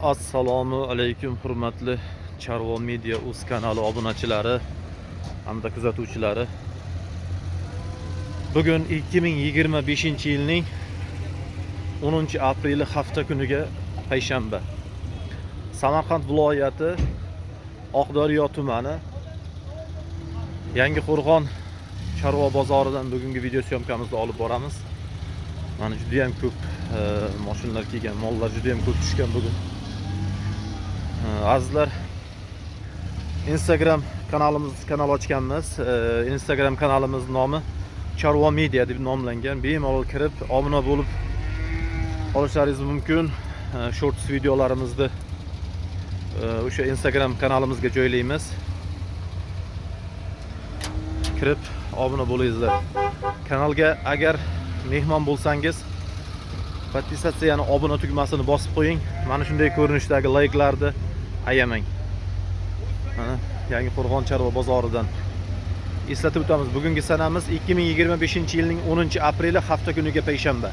Assalomu alaykum hurmatli Chorva Media Uz kanali obunachilari hamda kuzatuvchilari. Bugun 2025-yilning 10 apreli hafta kuniga payshanba. Samarqand viloyati Oqdaryo tumani Yangiqo'rg'on chorva bozoridan bugungi video syomkamizni olib boramiz. Mana juda ham ko'p mashinalar kelgan, mollar juda ham ko'p tushgan bugun. Azizlar, Instagram kanalimiz kanal ochganmiz. Instagram kanalimiz nomi Chorva Media deb nomlangan. Bemalol kirib, obuna bo'lib olishlaringiz mumkin. Shorts videolarimizni o'sha Instagram kanalimizga joylaymiz. Kirib obuna bo'lingizlar. Kanalga agar mehmon bo'lsangiz, подписаться, ya'ni obuna tugmasini bosib qo'ying. Mana shunday ko'rinishdagi layklarni ayamang. Mana Yangiqo'rg'on chorva bozoridan eslatib o'tamiz. Bugungi sanamiz 2025-yilning 10 apreli hafta kuniga payshanba.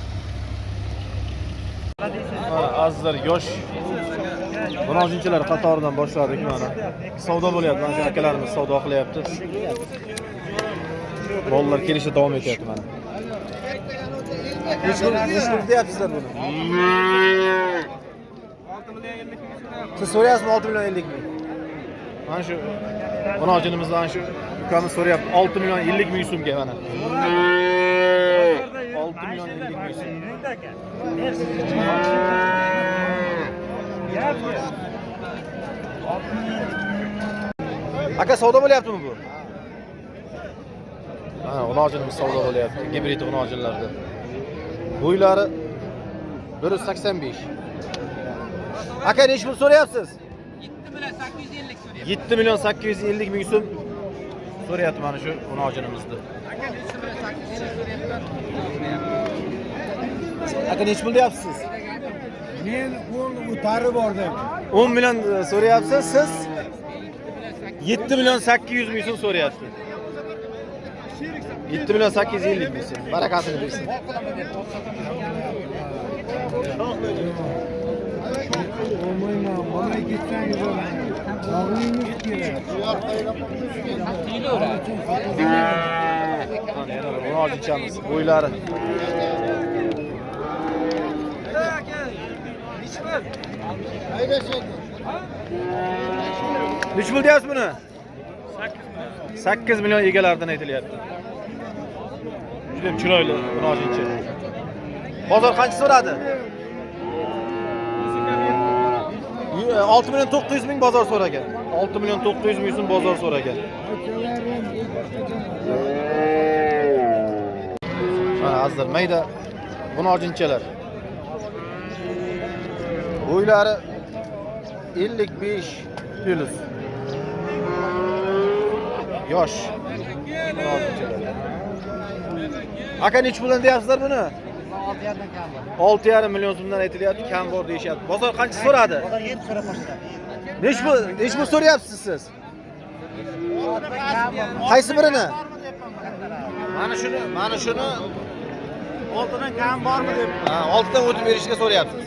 Mana azizlar, yosh munojinchilar qatoridan boshladik mana. Savdo bo'lyapti, mana shu akalarimiz savdo qilyapti. Bolalar kelishda davom etyapti mana. Nechi pul deyapsizlar buni? 6 million 50 ming so'rayapman. Siz so'rayapsizmi 6 million 50 ming? Mana shu munojinimiz, mana shu ukamiz so'rayapti 6 million 50 ming so'mga mana. 6 million 50 ming so'm. Aka, savdo bo'lyaptimi bu? Mana unojinimiz savdo bo'lyapti. Gibrid unojinlarda. Bo'ylari 185. Aka, nechi pul so'rayapsiz? 7 million 850 so'rayapman. 7 million 850 ming so'm so'rayapti mana shu unojinimizni. Aka, 7 million 850 so'rayapman. Aka, nechi pul deyapsiz? Men 10 o'tari bordim. 10 million so'rayapsiz, siz 7 million 800 ming so'm so'rayapti. 7 million 850 ming so'm. Barakasini bersin. Olmayman, bana ketsangiz bo'ladi. Sog'ligingiz kerak. Mana yana bir unojinchamiz bo'ylari. Nechi pul deyapsiz buni? 8 million egalaridan aytilyapti. Juda ham chiroyli unojincha. Bozor qancha so'radi? 6 million 900 ming bozor so'ragan. 6 million 900 ming so'm bozor so'ragan. Mana azizlar, mayda g'unojinchalar. Bo'ylari 55 plus. Yosh. G'unojinchalar. Aka, nechi puldan deyapsizlar buni? 6,5 million so'mdan aytilyapti, kam bor deyishyapti. Bozor qancha so'radi? Bozor 7 so'rab boshladi. Nechi pul so'rayapsiz siz? Qaysi birini? Mana shuni Oltidan kam bormi deb. Ha, oltidan o'tib berishga so'rayapsiz.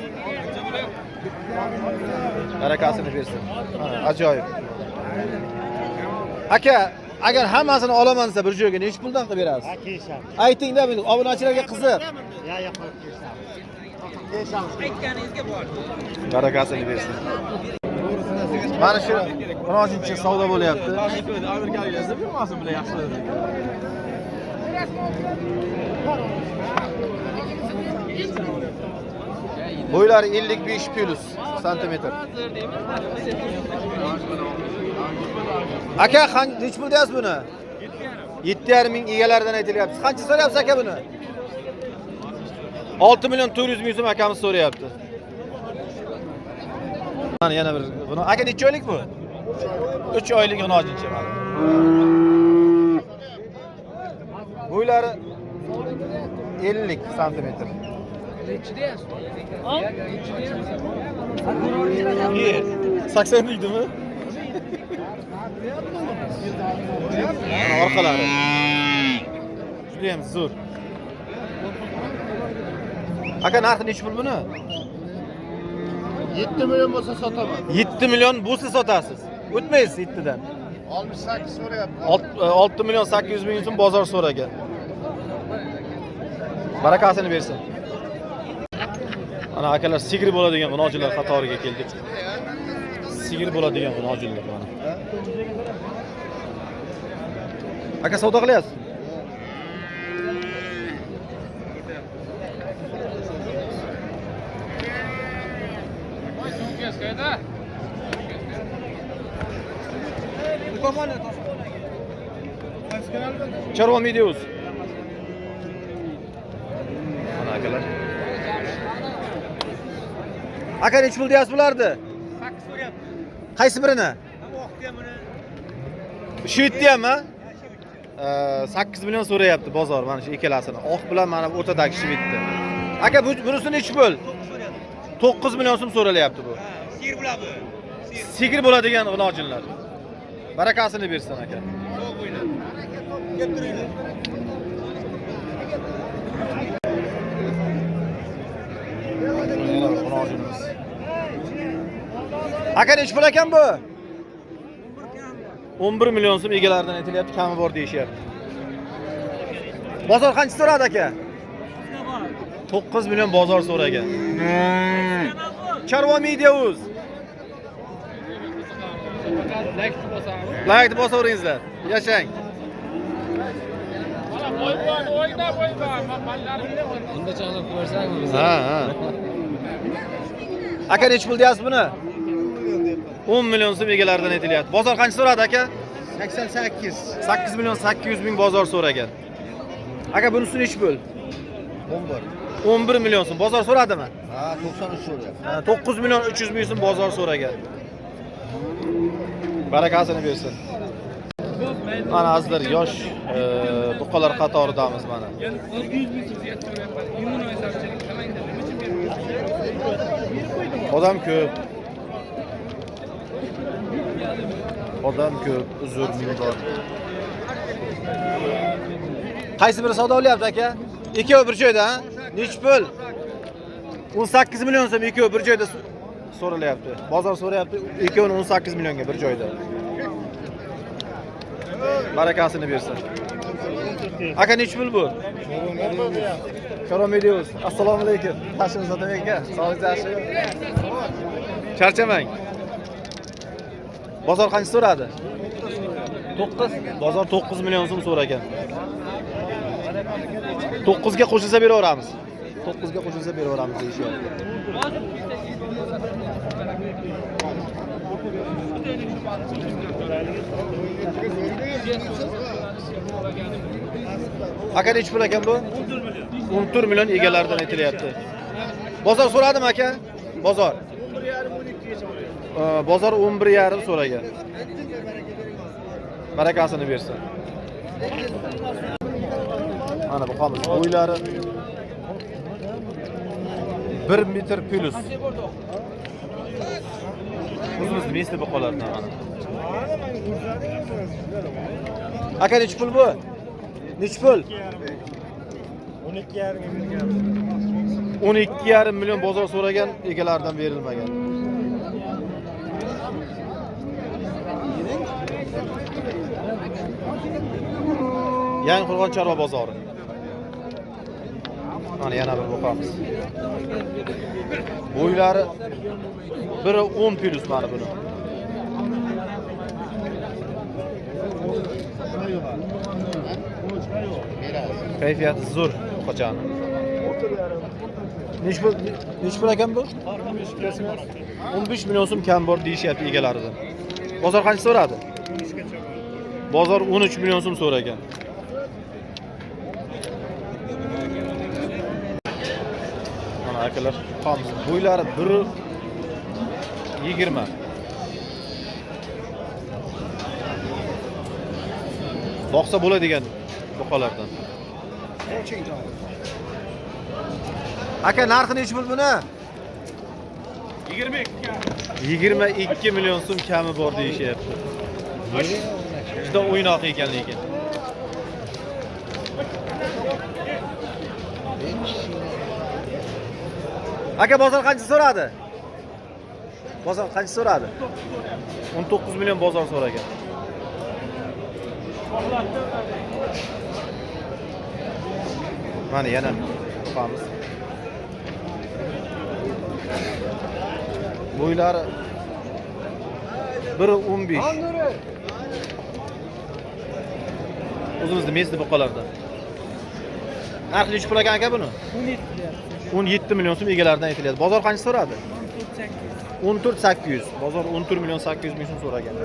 Barakasini bersin. Ha, ajoyib. Aka, agar hammasini olaman desa bir joyga nechi puldan qilib berasiz? Ha, kelishamiz. Ayting-da, men obunachilarga qiziq. Ya, ya, qo'yib kelishamiz. Kelishamiz. Aytganingizga bor. Barakasini bersin. Mana shu 16 savdo bo'lyapti. Bo'ylari 55 plus santimetr. Aka, nechi pul deyapsiz buni? 7,5 ming egalaridan aytilyapti. Qancha so'rayapsiz aka buni? 6 million 400 ming so'm akamiz so'rayapti. Mana yana bir buni aka, necha oylik bu? 3 oylik g'unojincha mana. Bo'ylari 50 santimetr. 80 deydimi? Mana orqalari. Juda ham zo'r. Aka, narxi nechi pul buni? 7 million bo'lsa sotaman. 7 million bo'lsa sotasiz. O'tmaysiz 7 dan. 68 so'rayapti. 6 million 800 ming so'm bozor so'ragan. Barakasini bersin. Mana akalar sigir bo'ladigan g'unojilar qatoriga keldik. Sigir bo'ladigan g'unojilar mana. Aka savdo qilyapsiz? Chorva Medios. Mana akalar. Aka nechi pul deyapsiz bularni? 8 so'rayapti. Qaysi birini? Oqni ham buni. Shu yetti ham, ha? 8 million so'rayapti bozor mana shu ikkalasini. Oq bilan mana bu o'rtadagi shvitni. Aka bunisi nechi pul? 9 million so'm so'ralyapti bu. Sigir bo'ladi. Sigir bo'ladigan g'unojinlar. Barakasini bersin aka. Kelib turinglar. Yana bir g'unojinimiz. Aka nechi pul ekan bu? 11 million so'm egalaridan aytilyapti, kami bor deyishyapti. Bozor qancha so'radi aka? 9 million bozor so'ragan. Chorva Media uz. Laykni bosaveringizlar. Yashang. Bunda chaqlab ko'rsang. Ha, ha. Aka nechi pul deyapsiz buni? 10 million so'm egalaridan aytilyapti. Bozor qancha so'radi aka? 88. 8 million 800 ming bozor so'ragan. Aka bunisi nechi pul? 11. 11 million so'm. Bozor so'radimi? Ha, 93 so'rayapti. Ha, 9 million 300 ming so'm bozor so'ragan. Barakasini bersin. Mana azizlar yosh buqalar qatoridamiz mana. Odam ko'p. Odam ko'p, uzr ming bor. Qaysi biri savdo bo'lyapti aka? Ikkovi bir joyda, ha? Nechi pul? 18 million so'm ikkovi bir joyda so'ralyapti. Bozor so'rayapti, ikkovini 18 millionga bir joyda. Barakasini bersin. Aka nechi pul bu? Chorva Medios. Assalomu alaykum. Tashimiz Otabek aka. Sog'ligingiz yaxshimi? Charchamang. Bozor qancha so'radi? 9. Bozor 9 million so'm so'ragan. 9 ga qo'shilsa beraveramiz. 9 ga qo'shilsa beraveramiz deyishyapti. Aka nechi pul ekan bu? 14 million egalaridan aytilyapti. Bozor so'radimi aka? Bozor. 11,5 bozor 11,5 so'ragan. Barakasini bersin. Mana bu qamiz bo'ylari 1 metr plus. O'zimizni mesli buqalardan mana. Aka nechi pul bu? Nechi pul? 12,5 12,5 million bozor so'ragan, egalaridan berilmagan. Yangiqo'rg'on chorva bozori. Mana yana bir buqamiz. Bo'ylari 1.10 plus mana buni. Kayfiyati zo'r buqachani. Nechi pul ekan bu? 15 million so'm kam bor deyishyapti egalaridan. Bozor qancha so'radi? Bozor 13 million so'm so'ragan. Mana akalar, qamiz bo'ylari 1.20. Boqsa bo'ladigan buqalardan. Aka narxi nechi pul buni? 22 million so'm kami bor deyishyapti. Juda o'ynoq ekan lekin. Aka bozor qancha so'radi? Bozor qancha so'radi? 19 million bozor so'ragan. Mana yana topamiz. Bo'ylari 1.15. O'zimizni mesni buqalardan. Narxi nechi pul ekan aka buni? 17 million so'm egalaridan aytilyapti. Bozor qancha so'radi? 14 800. Bozor 14 million 800 ming so'm so'ragan.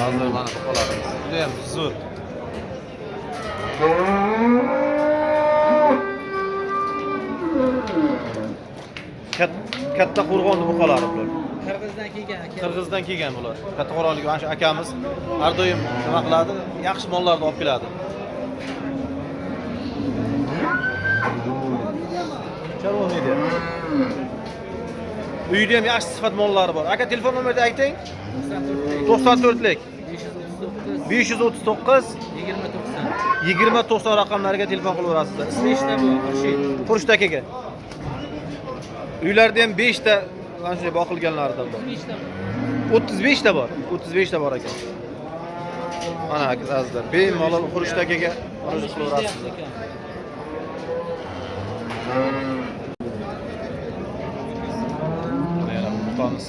Hozir mana buqalarimiz. Juda ham zo'r. Katta qo'rg'onni buqalari bular. Qirg'izdan kelgan aka. Qirg'izdan kelgan bular. Katta qo'rg'onlik mana shu akamiz har doim nima qiladi? Yaxshi mollarni olib keladi. Chorva media. Uyda ham yaxshi sifat mollari bor. Aka, telefon nomerini ayting. 94lik 539 539 20 90. 20 90 raqamlariga telefon qilaverasizlar. Ismi ishda bu, Xurshid. Xurshid akaga. Uylarda ham 5 ta mana shunday boqilganlaridan bor. Ismi ishda bu. 35 ta bor. 35 ta bor ekan. Mana azizlar, bemalol Xurshid akaga murojaat qilaverasizlar. Mana yana buqamiz.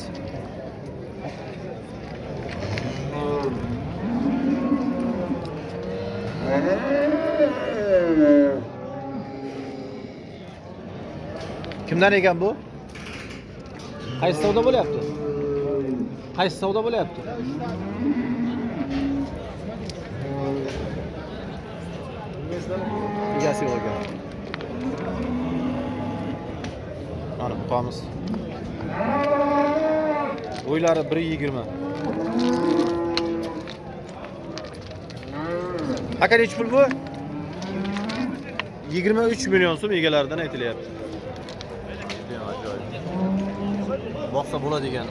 Kimdan ekan bu? Qaysi savdo bo'lyapti? Qaysi savdo bo'lyapti? Egasi yo'q ekan. Mana buqamiz. Bo'ylari 1.20. Aka, nechi pul bu? 23 million so'm egalaridan aytilyapti. Judayam ajoyib. Boqsa bo'ladigan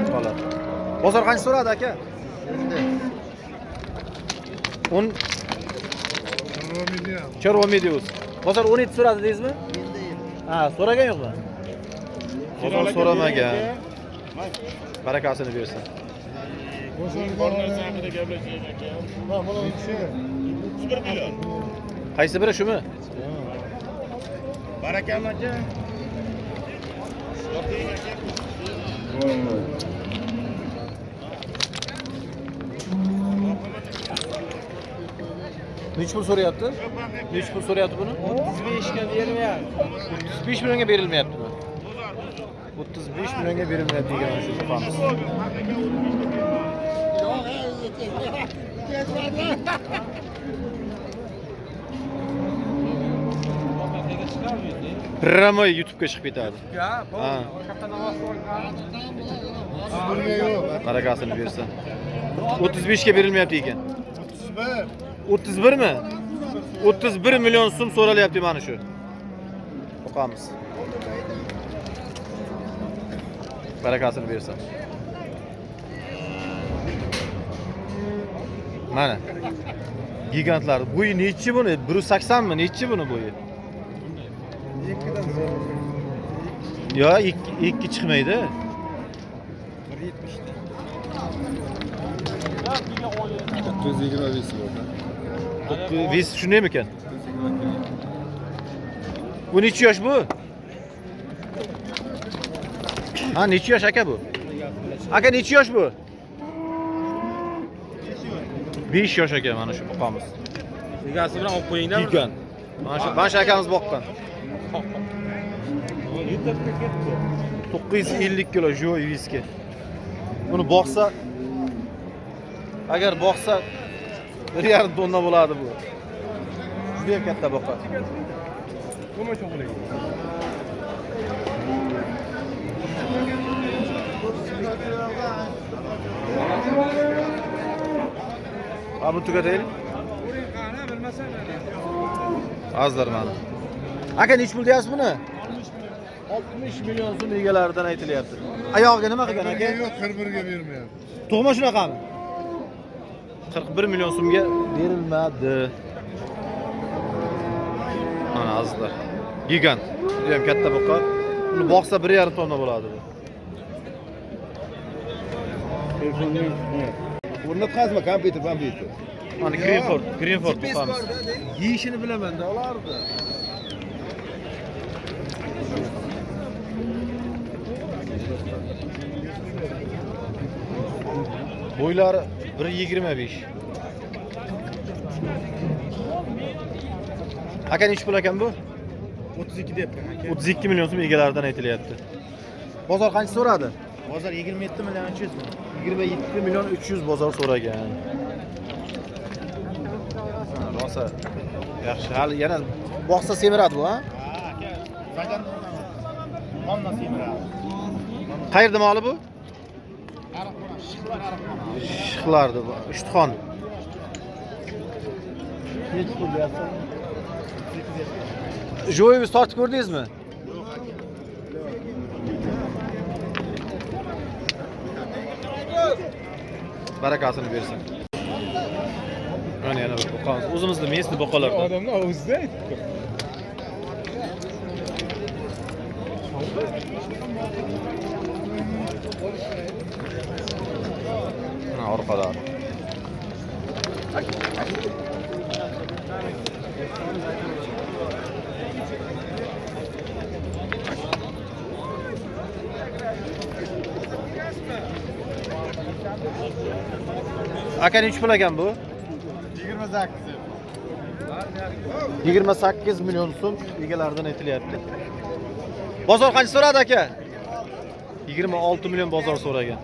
buqalar. Bozor qancha so'radi, aka? 10. Chorva Media. Bozor 17 so'radi deysizmi? Ha, so'ragan yo'qmi? Bozor so'ramagan. Barakasini bersin. Bor narsa haqida gaplashaylik, aka. 31 million. Qaysi biri, shumi? Barakam aka. Yoqing aka. Nechi pul so'rayapti? Nechi pul so'rayapti buni? 35 ga bermayapti. 35 millionga berilmayaptimi? 35 millionga berilmayapti degan mana shu buqamiz. Прямой YouTube'ga chiqib ketadi. Ha. Barakasini bersin. 35 ga berilmayapti ekan. 31 mi? 31 million so'm so'ralyapti mana shu. Boqamiz. Barakasini bersin. Mana. Gigantlar. Bo'yi nechi buni? 180 mi? Nechi buni bo'yi? Yo, 2 2 chiqmaydi. 1.70. 925 bo'ldi. Вес shundaymikan? Bu nechi yosh bu? Ha, nechi yosh aka bu? Aka, nechi yosh bu? 5 yosh ekan mana shu buqamiz. Egasi bilan olib qo'yinglar. Gigant. Mana shu akamiz boqqan. 950 kilo живой вес ga. Buni boqsa, agar boqsa 1,5 tonna bo'ladi bu. Juda ham katta buqa. Ha, buni tugataylik. Azizlar, mana. Aka, nechi pul deyapsiz buni? 60 million so'm egalaridan aytilyapti. Oyog'iga nima qilgan, aka? Yo'q, 41 ga bermayapti. Tug'ma shunaqami? 41 million so'mga berilmadi. Mana azizlar. Gigant. Juda ham katta buqa. Uni boqsa 1,5 tonna bo'ladi bu. O'rnatqazma kompyuter, kompyuter. Mana Greenford buqamiz. Yeyishini bilaman-da ularni. Bo'ylari 1.25. Aka, nechi pul ekan bu? 32 deyapman aka. 32 million so'm egalaridan aytilyapti. Bozor qancha so'radi? Bozor 27 million 300 ming. 27 million 300 bozor so'ragan. Ha, rosa yaxshi. Hali yana boqsa semiradi bu, ha? Ha aka, zagan qondan semiradi. Qayerda moli bu? Ariqxona, Shixlar ariqxona. Shixlardi bu. Ishtixon. Nechi pul deyapsan? Jo'yimiz tortib ko'rdingizmi? Barakasini bersin. Mana yana bir buqamiz. O'zimizni местный buqalardan. Odamlar o'zida aytibdi. Mana orqalari. Aka, nechi pul ekan bu? 28. 28 million so'm egalaridan aytilyapti. Bozor qancha so'radi aka? 26 million bozor so'ragan.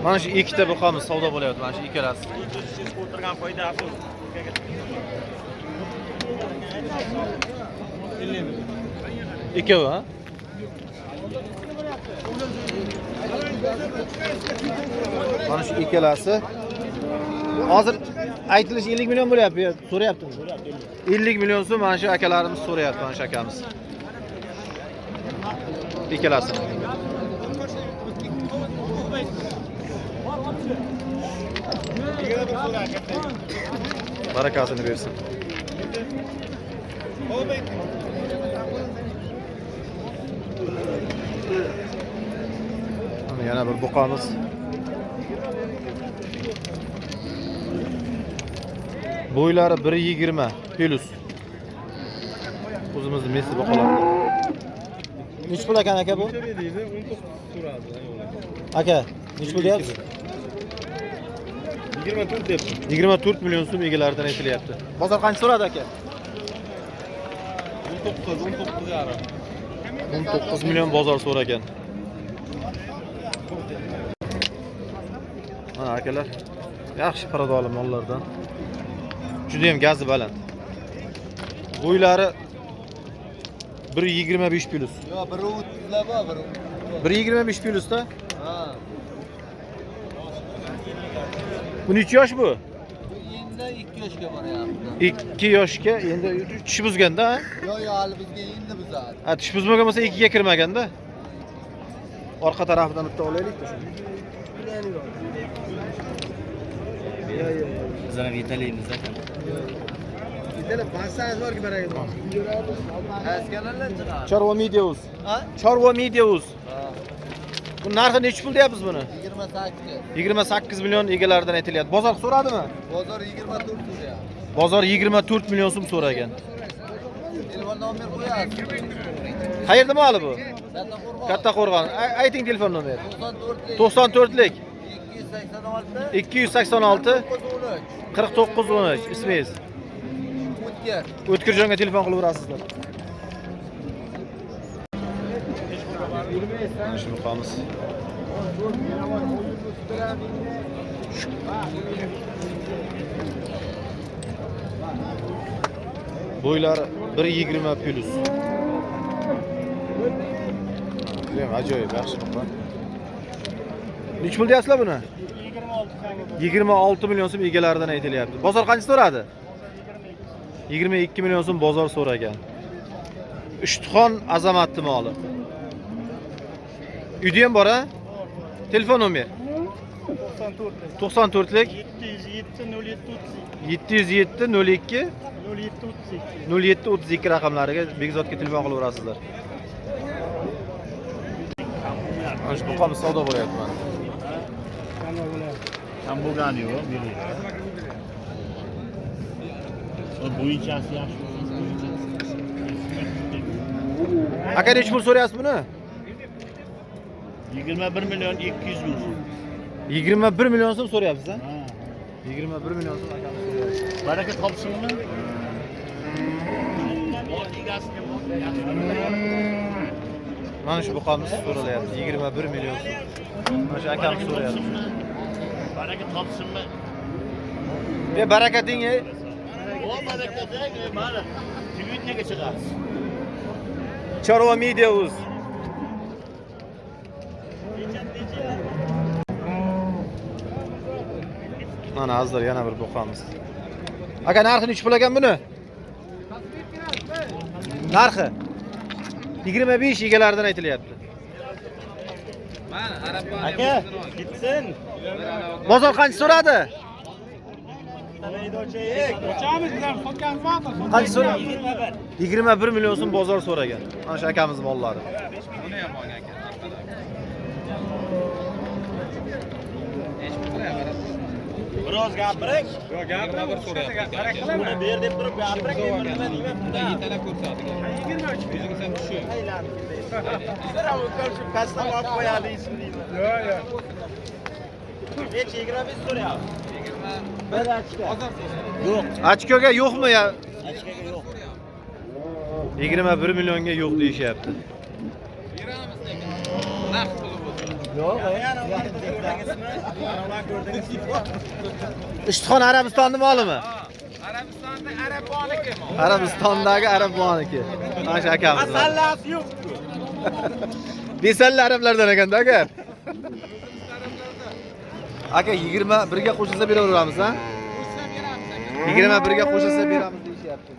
Mana shu ikkita buqamiz savdo bo'lyapti, mana shu ikkalasi. O'tirgan foydasi. Ikkovi, ha? Mana shu ikkalasi. Hozir aytilishi 50 million bo'lyapti, so'rayaptimi? 50 million so'm mana shu akalarimiz so'rayapti, mana shu akamiz. Ikkalasini. Barakasini bersin. Mana yana bir buqamiz. Bo'ylari 1.20 plus. O'zimizni messi buqalar. Nechi pul ekan aka bu? Deydi, 19 so'radi. Aka, nechi pul deyapsiz? 24 deyapti. 24 million so'm egalaridan aytilyapti. Bozor qancha so'radi aka? 19, 19 yarim. 19 million bozor so'ragan. Mana akalar, yaxshi paradoli mollardan. Juda ham gazi baland. Bo'ylari 1.25 plus. Yo'q, 1.30 lar bor, 1.25 plusda. Ha. Bu necha yosh bu? Bu endi 2 yoshga boryapti. 2 yoshga endi tish buzganda, ha? Yo'q, yo'q, hali bizga endi buzadi. Ha, tish buzmagan bo'lsa 2 ga kirmaganda. Orqa tarafidan bitta olaylik-da shuni. Biz ham yetalaymiz aka. Chorva Media Uz. Ha? Chorva Media Uz. Ha. Bu narxi nechi pul deyapmiz buni? 28. 28 million egalaridan aytilyapti. Bozor so'radimi? Bozor 24 so'rayapti. Bozor 24 million so'm so'ragan. Telefon nomer qo'yasiz. Qayerda moli bu? Kattaqo'rg'on. Kattaqo'rg'on. Ayting telefon nomeri. 94 94lik 286 286 49 49 13 ismingiz? O'tkir. O'tkirjonga telefon qilib urasizlar. Mana shu buqamiz. Bo'ylari 1.20 plus. Judayam ajoyib, yaxshi buqa. Nechi pul deyapsizlar buni? 26 million so'm egalaridan aytilyapti. Bozor qancha so'radi? 22 million so'm bozor so'ragan. Ishtixon azamatli moli. Uyda ham bor, ha? Telefon nomer 94lik 707 07 32. 707 02 07 32. 07 32 raqamlariga Bekzodga telefon qilaverasizlar. Mana shu buqamiz savdo bo'lyapti mana. Kam bo'lgani yo'q, beri. Bo'yinchasi yaxshi. Aka, necha pul so'rayapsiz buni? 21 million 200 ming so'm. 21 million so'm so'rayapsiz, ha? 21 million so'm akamiz so'rayapti. Baraka topsinmi? Mana shu buqamiz so'ralyapti 21 million so'm. Mana shu akamiz so'rayapti. Baraka topsinmi? E barakating ey. O baraka deng, mana. Televideniyega chiqasiz. Chorva Media uz. Mana azizlar yana bir buqamiz. Aka, narxi necha pul ekan buni? Narxi 25 egalaridan aytilyapti. Aka, ketsin. Bozor qancha so'radi? Qancha so'radi? 21 million so'm bozor so'ragan. Mana shu akamiz mollari. Buni ham olgan ekan. Biroz gapiring. Yo'q, gapirib so'rayapti. Buni ber deb turib gapiring, men nima deyman? Bunda yetalab ko'rsatdi. Yuzingizdan ham tushib. Bir shu pastdan olib qo'yadi ismi deyman. Yo'q, yo'q. Necha 25 so'rayapti? 21 Bozor so'rayapti. Yo'q. Ochkoga yo'qmi ya? Ochkaga yo'q. 21 millionga yo'q deyishyapti. Beramiz lekin. Naqd puli bo'lsa. Yo'q, Ishtixon Arabistonni molimi? Arabistonda araboniki mol. Arabistondagi araboniki. Mana shu akamiz. Masallasi yo'q-ku. Besalli arablardan ekanda aka. Aka 21 ga qo'shilsa beraveramiz, ha? Qo'shsa beramiz aka. 21 ga qo'shilsa beramiz deyishyapti.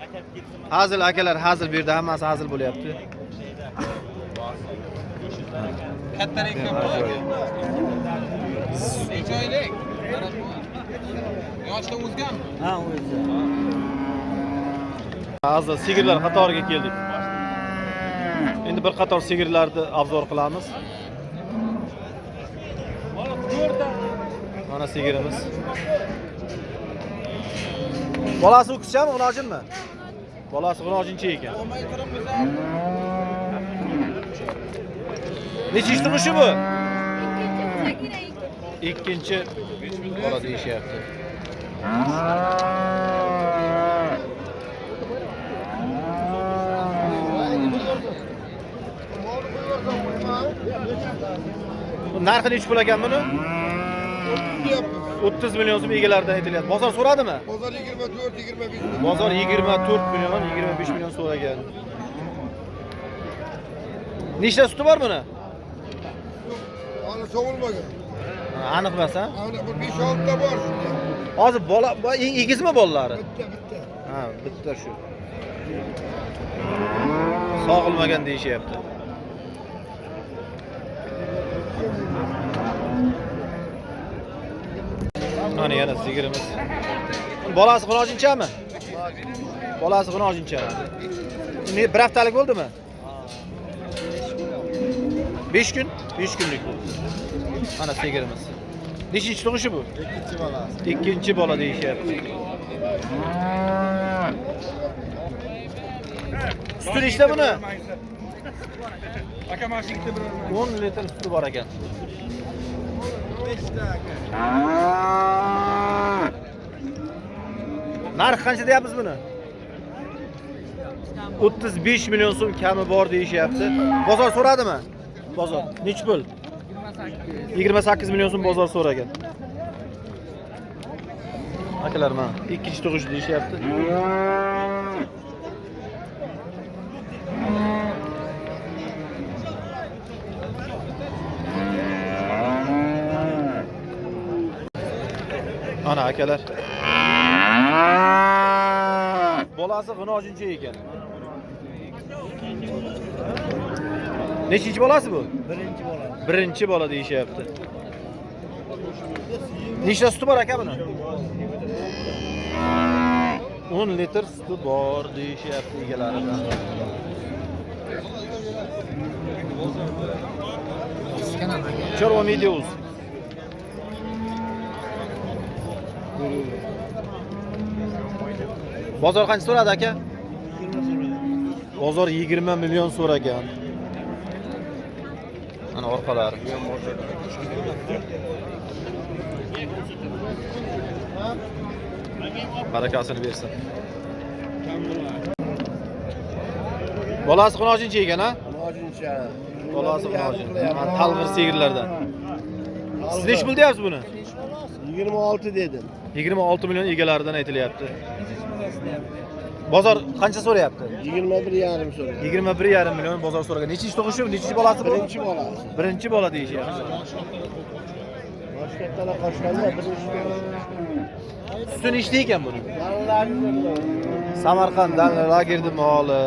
Hazil akalar, hazil bu yerda hammasi hazil bo'lyapti. Kattarak bor aka. Necha oylik? Arabon. Yoshda o'zganmi? Ha, o'zi. Hozir sigirlar qatoriga keldik. Endi bir qator sigirlarni obzor qilamiz. Mana sigirimiz. Bolasi o'qishami, g'unojinmi? Bolasi g'unojincha ekan. Nechinchi tug'ishi bu? Ikkinchi bola deyishyapti. Narxi necha pul ekan buni? 30 million so'm egalaridan aytilyapti. Bozor so'radimi? Bozor 24 25. Bozor 24 million, 25 million so'ragan. Nechta suti bor buni? Hali so'g'ilmagan. Aniq emas, ha? Aniq bir 5-6 ta bor shunda. Hozir bola egizmi bolalari? Bitta, bitta. Ha, bitta shu. Sog'ilmagan deyishyapti. Mana yana sigirimiz. Bolasi g'unojinchami? Bolasi g'unojincha. Ne, bir haftalik bo'ldimi? 5 kun? 5 kunlik bu. Mana sigirimiz. Nechinchi tug'ishi bu? Ikkinchi bolasi. Ikkinchi bola deyishyapti. Suti nechta buni? Aka, mana shu ikkita bir 10 litr suti bor ekan. 5 ta aka. Narxi qancha deyapmiz buni? 35 million so'm kami bor deyishyapti. Bozor so'radimi? Bozor necha pul? 28 million so'm bozor so'ragan. Akalar mana ikkinchi tug'ish deyishyapti. Ana akalar. Bolasi g'unojincha ekan. Nechinchi bolasi bu? Birinchi bola. Birinchi bola deyishyapti. Nechta suti bor aka buni? 10 litr suti bor deyishyapti egalaridan. Chorva Media.uz. Bozor qancha so'radi aka? Bozor 20 million so'ragan. Mana orqalari. Barakasini bersin. Bolasi xunojincha ekan, ha? Xunojincha. Bolasi xunojin. Mana talg'ir sigirlardan. Siz nechi pul deyapsiz buni? 26 dedim. 26 million egalaridan aytilyapti. Bozor qancha so'rayapti? 21,5 so'rayapti. 21,5 million bozor so'ragan. Nechinchi tug'ishi, nechinchi bolasi bu? Birinchi bolasi. Birinchi bola deyishyapti. Toshkentdan qochganda birinchi tug'ishi. Suti nechta ekan buni? Samarqanddan lagerni moli.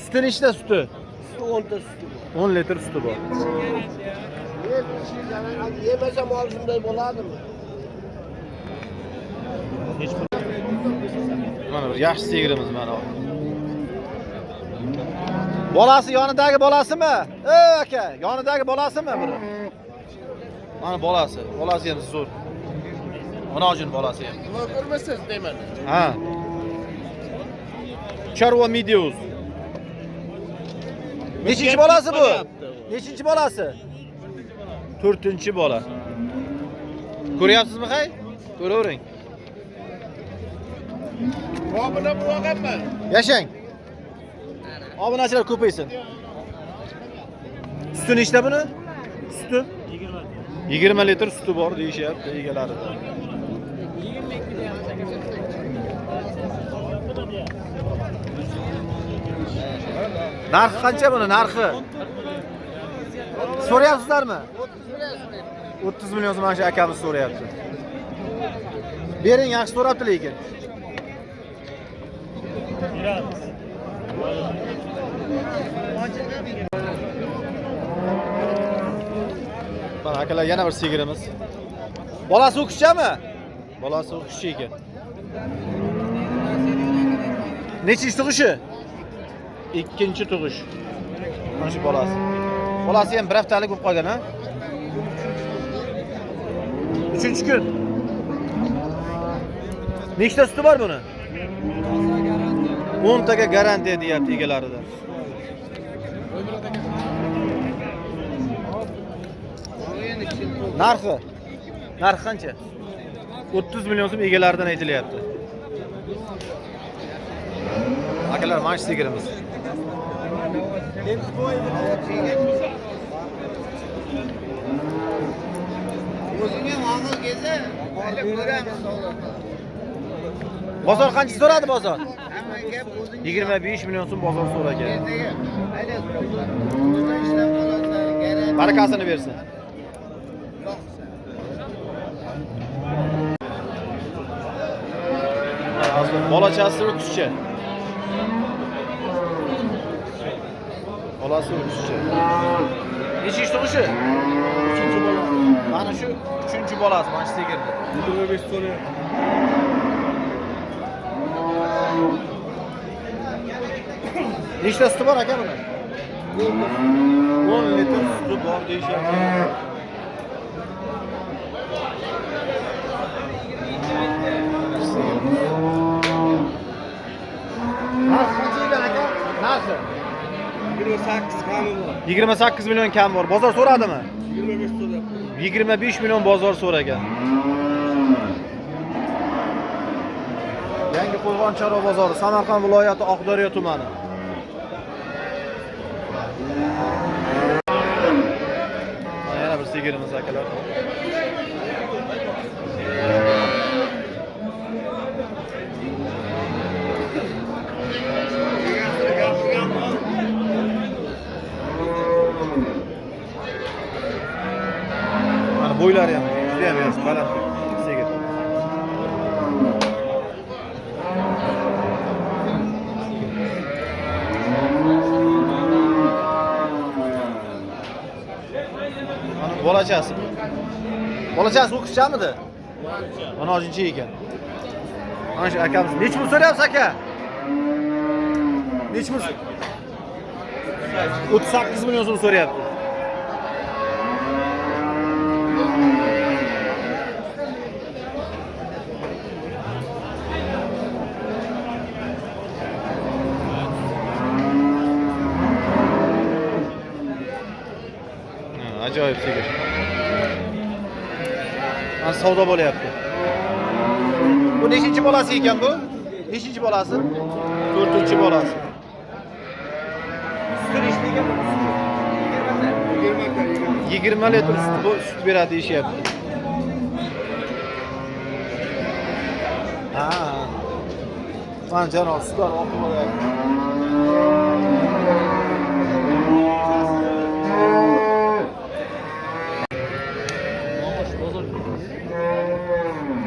Suti nechta suti? Suti 10 ta suti bor. 10 litr suti bor. Yemasa mol shunday bo'ladimi? Mana bir yaxshi sigirimiz mana. Bolasi yonidagi bolasimi? Ey aka, yonidagi bolasimi buni? Mana bolasi, bolasi ham zo'r. Xunojin bolasi ham. Nima ko'rmasangiz deyman. Ha. Chorva Media.uz. Nechinchi bolasi bu? Nechinchi bolasi? 4-chi bola. Ko'ryapsizmi, hay? Ko'ravering. Obuna bo'lganman. Yashang. Obunachilar ko'paysin. Suti nechta buni? Suti 20 litr suti bor deyishyapti egalaridan. Narxi qancha buni narxi? So'rayapsizlarmi? 30 million so'm mana shu akamiz so'rayapti. Bering, yaxshi so'rabdi lekin. Mana akalar yana bir sigirimiz. Bolasi o'qishchami? Bolasi o'qishchi ekan. Nechinchi tug'ishi? 2-chi tug'ish. Mana shu bolasi. Bolasi ham bir haftalik bo'lib qolgan, ha? 3-kun. Nechta suti bor buni? 10 taga garantiya deyapti egalaridan. Narxi? Narxi qancha? 30 million so'm egalaridan aytilyapti. Akalar, mana shu sigirimiz. O'zingga ma'qul kelsa, olib ko'ramiz. Bozor qancha so'radi bozor? Hamma gap o'zingga. 25 million so'm bozor so'ragan. Ertaga o'zing ishlab qolasan, garantiya. Barakasini bersin. Bolachasi o'qishchi. Bolasi o'qishchi. Nechinchi tug'ishi? 3-bola. Mana shu 3-bolasi, mana shu sigirni. 25 so'rayapti. Nechta suti bor aka buni? 10 litr suti bor deyishyapti. Narxi qancha ekan aka? Narxi 28 kami bor. 28 million kam bor. Bozor so'radimi? 25 so'rayapti. 25 million bozor so'ragan. Yangi Qo'rg'on chorva bozori, Samarqand viloyati Oqdaryo tumani. Yana bir sigirimiz akalar. Mana bo'ylari ham juda ham yaxshi, baland sigir. Mana bolachasi. Bolachasi o'qishchamidi? Mana ojinchi ekan. Mana shu akamiz nechi pul so'rayapsiz aka? Nechi pul? 38 million so'm so'rayapti. Ha, ajoyib sigir. Mana savdo bo'lyapti. Bu nechinchi bolasi ekan bu? Nechinchi bolasi? 4-chi bolasi. Suti nechta ekan bu? 20 litr sut, sut beradi deyishyapti. Ha. Mana janob sutlar oqib bo'lyapti.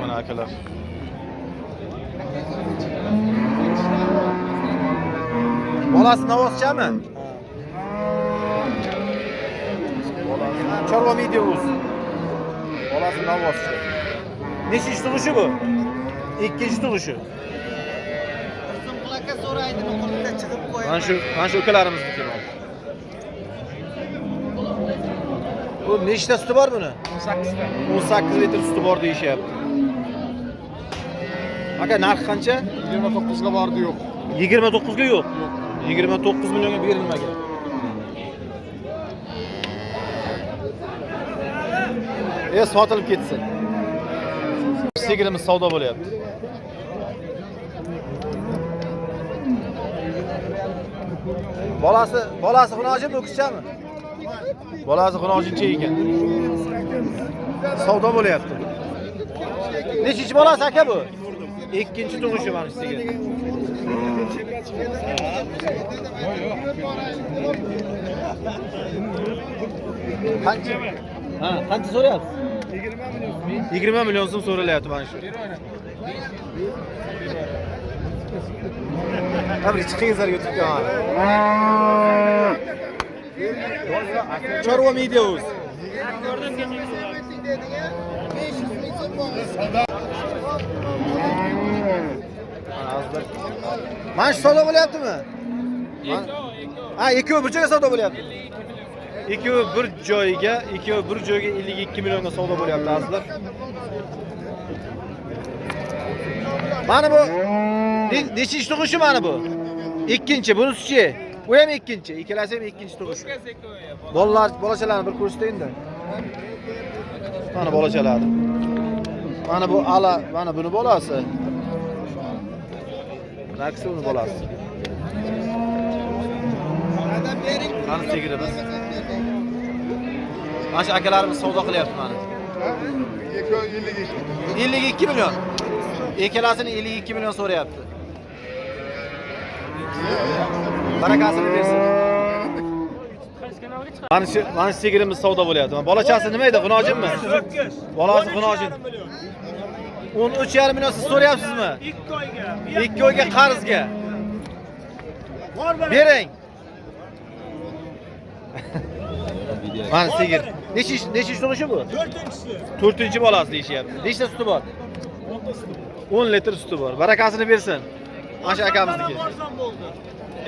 Mana akalar. Bolasi Navozchami? Bolasi Chorva Media uz. Bolasi Navozcha. Nechinchi tug'ishi bu? Ikkinchi tug'ishi. Aka so'raydi, qo'lida chiqib qo'y. Mana shu ukalarimizniki bu. Bu nechta suti bor buni? 18 ta. 18 litr suti bor deyishyapti. Aka, narxi qancha? 29 ga bordi, yo'q. 29 ga yo'q. 29 millionga berilmagan. Sotilib ketsin. Sigirimiz savdo bo'lyapti. Bolasi xunojin, o'kizchami? Bolasi xunojincha ekan. Savdo bo'lyapti. Nechinchi bolasi aka bu? Ikkinchi tug'ishi mana shu sigir. Qancha? Ha, qancha so'rayapsiz? 20 million so'm so'ralyapti mana shu. Ha, bir chiqingizlar YouTube'ga. Chorva Media uz. Mana shu savdo bo'lyaptimi? Ha, ikkovi bir joyga savdo bo'lyapti. Ikkovi bir joyga, ikkovi bir joyga 52 millionga savdo bo'lyapti azizlar. Mana bu nechinchi tug'ishi mana bu? Ikkinchi, bunisi-chi? U ham ikkinchi, ikkalasi ham ikkinchi tug'ishi. Bolalar, bolachalarni bir ko'rsatayinda. Mana bolachalari. Mana bu ala, mana buni bolasi. Naksi uni bolasi. Qani sigirimiz? Mana shu akalarimiz savdo qilyapti mana. 52 million. Ikkalasini 52 million so'rayapti. Barakasini bersin. Mana shu sigirimiz savdo bo'lyapti. Bolachasi nima edi? G'unojinmi? Bolasi g'unojin. 13,5 million siz so'rayapsizmi? 2 oyga. 2 oyga qarzga. Bering. Mana sigir. Nechinchi tug'ishi bu? 4-inchisi. 4-chi bolasi deyishyapti. Nechta suti bor? 10 litr suti bor. Barakasini bersin. Mana shu akamizniki.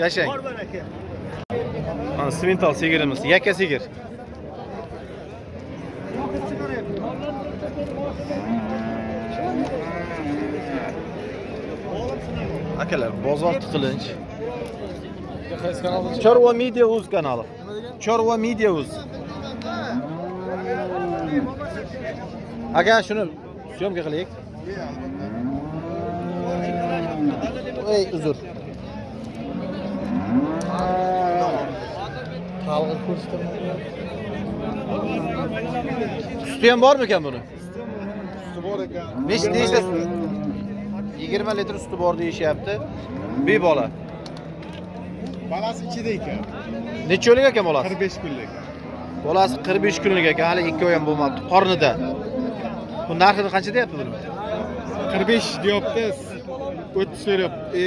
Yashang. Mana simental sigirimiz, yakka sigir. Akalar, bozor tiqilinch. Chorva Media uz kanali. Chorva Media uz. Aka, shuni syomka qilaylik. Ey, uzr. Talg'ir ko'rsataman. Suti ham bormi ekan buni? Suti bor ekan. Nechta suti? 20 litr suti bor deyishyapti. Bir bola. Balasi ichida ekan. Necha oylik ekan bolasi? 45 kunlik. Bolasi 45 kunlik ekan, hali 2 oy ham bo'lmabdi, qornida. Bu narxini qancha deyapti buni? 45 deyapti. 30 so'rayapti,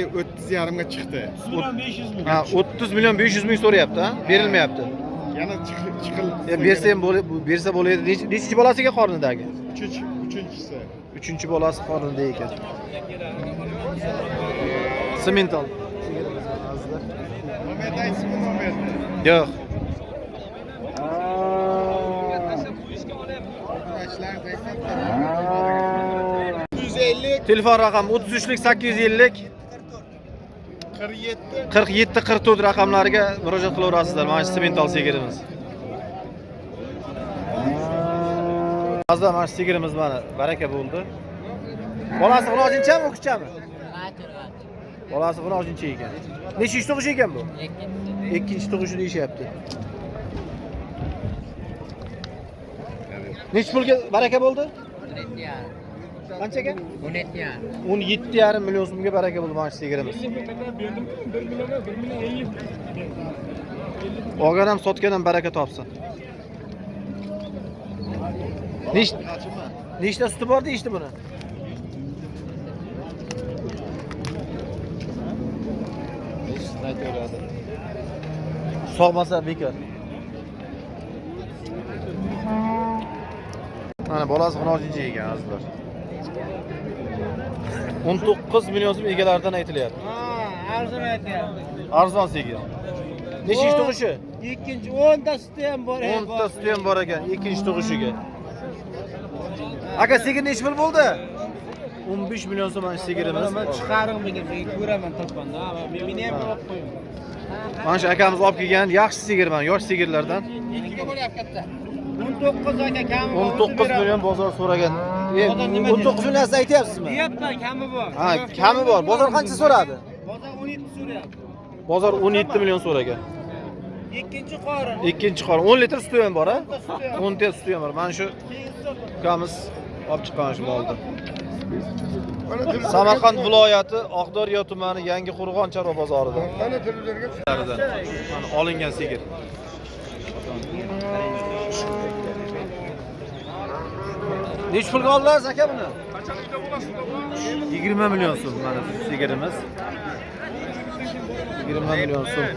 30,5 ga chiqdi. Ha, 30 million 500 ming so'rayapti, ha? Berilmayapti. Yana chiqil. Bersa ham bo'ladi, bersa bo'ladi. Nechinchi bolasiga qornidagi? Uchinchisi. Uchinchi bolasi qornida ekan. Simental. Yo'q. Telefon raqami 33 850 47 44 raqamlariga murojaat qilaverasizlar. Mana shu simental sigirimiz. Azizlar, mana shu sigirimiz mana baraka bo'ldi. Bolasi g'unojinchami, o'qishchami? Bolasi g'unojincha ekan. Nechinchi tug'ish ekan bu? Ikkinchi tug'ishi deyishyapti. Necha pulga baraka bo'ldi? Qanchaga? 17,5 million so'mga baraka bo'ldi mana shu sigirimiz. Olgan ham sotgan ham baraka topsin. Nechta suti bor deyishdi buni? Sog'masa bekor. Mana bolasi g'unojincha ekan azizlar. 19 million so'm egalaridan aytilyapti. Ha, arzon aytyapti. Arzon sigir. Nechinchi tug'ishi? Ikkinchi 10 ta suti ham bor. 10 ta suti ham bor ekan, ikkinchi tug'ishiga. Aka, sigir nechi pul bo'ldi? 15 million so'm mana shu sigirimiz. Men chiqaring bugun, men ko'raman topganda. Meni ham olib qo'ying. Mana shu akamiz olib kelgan yaxshi sigir mana, yosh sigirlardan. Ikkiga bo'lyapti katta. 19 aka kami bor. 19 million bozor so'ragan. 19 million siz aytyapsizmi? Deyapman, kami bor. Ha, kami bor. Bozor qancha so'radi? Bozor 17 so'rayapti. Bozor 17 million so'ragan. Ikkinchi qorin. Ikkinchi qorin 10 litr suti ham bor, ha? 10 litr suti ham bor. Mana shu ukamiz olib chiqqan shu molni. Samarqand viloyati Oqdaryo tumani Yangi Qo'rg'on chorva bozorida. Mana olingan sigir. Necha pulga oldingiz aka buni? 20 million so'm mana shu sigirimiz. 20 million so'm.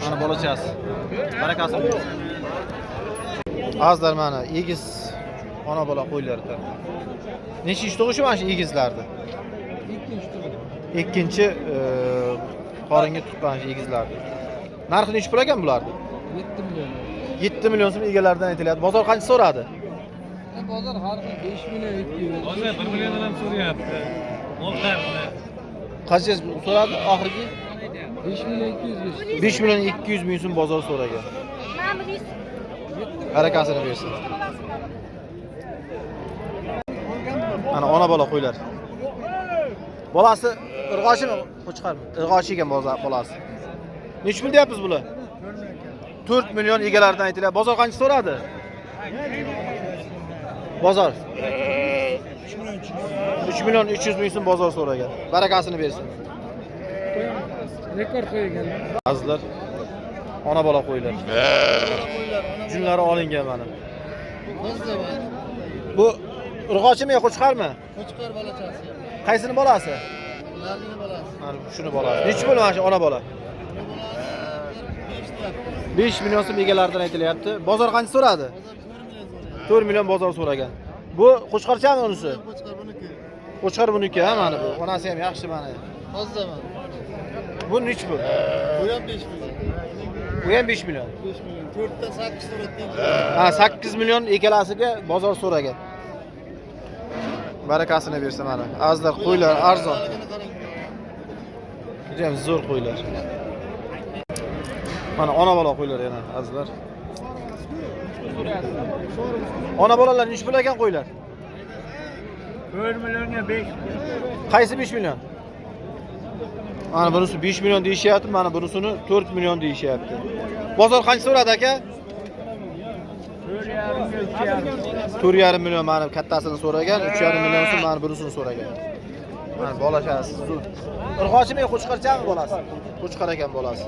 Mana bolachasi. Barakasi bo'lsin. Azizlar, mana egiz ona bola qo'ylardi. Nechinchi tug'ishi mana shu egizlardi? Ikkinchi qoringa tuqqan shu egizlardi. Narxi necha pul ekan bularni? 7 million. 7 million so'm egalaridan aytilyapti. Bozor qancha so'radi? Bozor har xil 5 million 200. Bozor 1 milliondan ham so'rayapti. Mollarni. Qancha so'radi oxirgi? 5 million 200. 5 million 200 ming so'm bozor so'ragan. Barakasini bersin. Mana ona bola qo'ylar. Bolasi irg'ochimi, qo'chqarmi? Irg'ochi ekan bolasi. Necha pul deyapmiz bular? 4 million egalaridan aytilyapti. Bozor qancha so'radi? Bozor 3 million 300 ming so'm bozor so'ragan. Barakasini bersin. Rekord qo'ygan. Azizlar, ona bola qo'ylar. Junlari olingan mana. Bu urg'ochimi yo qo'chqarmi? Qo'chqor bolachasi. Qaysini bolasi? Ularning bolasi. Mana shuni bolasi. Necha pul mana shu ona bola? 5 million so'm egalaridan aytilyapti. Bozor qancha so'radi? 4 million bozor so'ragan. Bu qo'chqorchami unisi? Qo'chqor buniki. Qo'chqor buniki, ha, mana bu. Onasi ham yaxshi mana. Toza mana. Bu necha pul? Bu ham 5 million. Bu ham 5 million. 5 million. 4 ta 8 so'radi. Ha, 8 million ikkalasiga bozor so'ragan. Barakasini bersin mana. Azizlar, qo'ylar arzon. Juda ham zo'r qo'ylar. Mana ona bola qo'ylar yana azizlar. Ona bolalar necha pul ekan qo'ylar? 4 millionga 5. Qaysi 5 million? Mana bunisi 5 million deyishyapti, mana bunisini 4 million deyishyapti. Bozor qancha so'radi aka? 4,5 million mana kattasini so'ragan, 3,5 million so'm mana bunisini so'ragan. Mana bolachasi zo'r. Urg'ochimi, qo'chqorchami bolasi? Qo'chqor ekan bolasi.